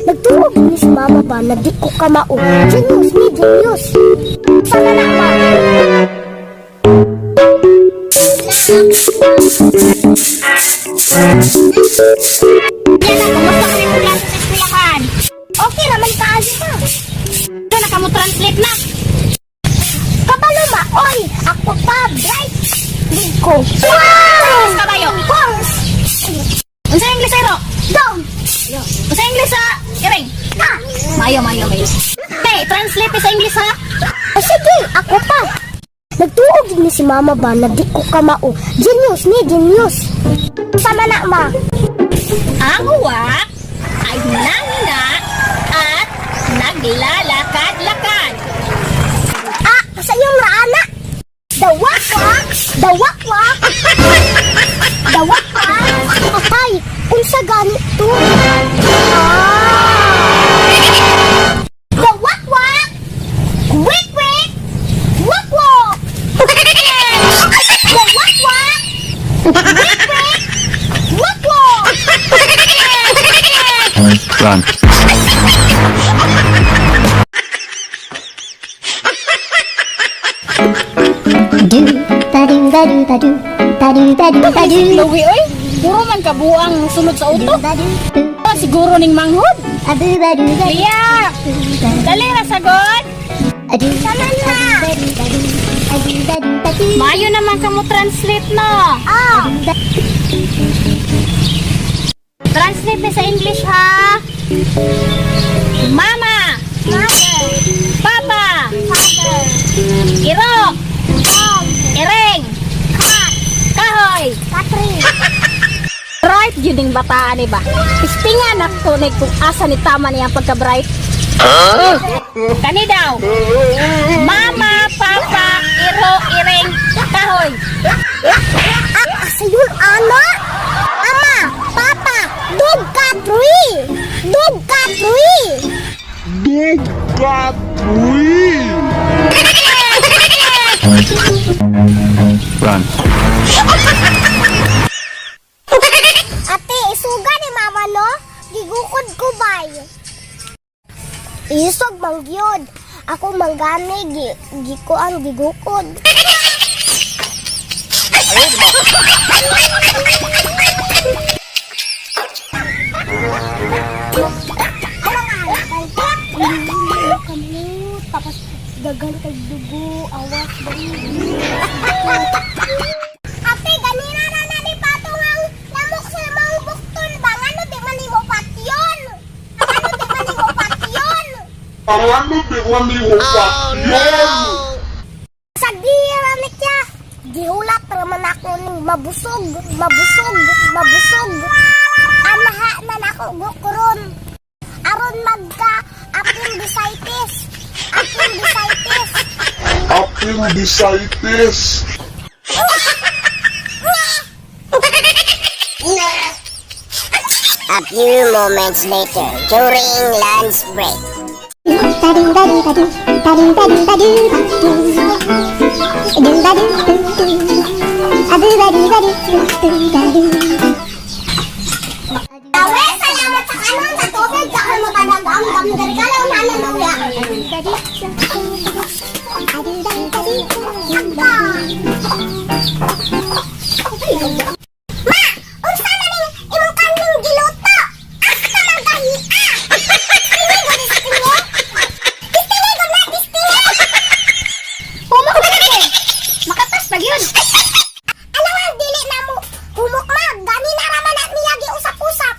Nagtuo ni si mama ba na di ko kamao. Genius ni genius. Sana na ma. Yan na, kumusta ka rin klase sa eskwelahan? Okay naman kaayo ma. Ito na kamo translate na. Kabalo ma, oy, ako pa bright. Ko. Wow! Kabayo. Balls! Unsa English sa iro? Down! Unsa English sa iring? Ah! Mayo, mayo, mayo. Hey, translate sa English ha. Ah, sige, ako pa. Nagtuo gid ni si mama ba na di ko kamao. Genius ni genius. Sama na ma. Ang uwak ay nangina at naglalakad-lakad. Ah, sa iyong raana. Dawak-wak, dawak-wak. Dawak-wak. Ay, unsa gani to? Ah. Dawak-wak. Wik-wik. Wak-wak. Dawak-wak. Wik-wik. Wak-wak. Run. Do ba do ba do ba do ba do ba do ba do. Luwi oy, puro man kabuang sulod sa utok. Ba do Ah, siguro ning manghod. abu ba do ba Liya, dali ra sagod. adu. Sama na. Adu ba do ba do. Mayo naman kamo translate no. Ah. Translate ni sa English ha. Mama, Mother. Papa, Father. Iro, Dog. Ireng, Cat. Kahoy. Katri. Bright yun ning bataan ni ba? Istinga na tunig kung asa ni tama niyang pagka-bright. Kani daw. Mama, Papa, Iro, Ireng, Kahoy. Ah, sayon ana. Ama, papa, dog katri. Dog katri. Dog Katri! Run. Ate, isuga ni mama no? Gigukod ko bay. Isog mangyod. Ako manggani gi gikuan gigukod. Kamot, tapos dagan kay dugo, awas Ate, ganina na na ni patong ang lamok sa mga bukton ba? Ngano di man nimo patyon? Ngano di man nimo patyon? Ano di man nimo patyon? Sa dira ni kya, gihulat raman ako ning mabusog, mabusog, mabusog. Anaha na nako gukron. Aron magka appendicitis. Appendicitis. Appendicitis! A few moments later, during lunch break. Dawe, salamat sa kanon sa tubig. Dahil mo tanag ang damdar ka lang na Ma! Unsa man ning imong kaning giluto? Asa man kahia? Istingi istingi? Istingi gud na, istingi! Humok na gani. Makatas na gyud. Ano nga dili na mo humok ma, gani na raman na niya giusap-usap.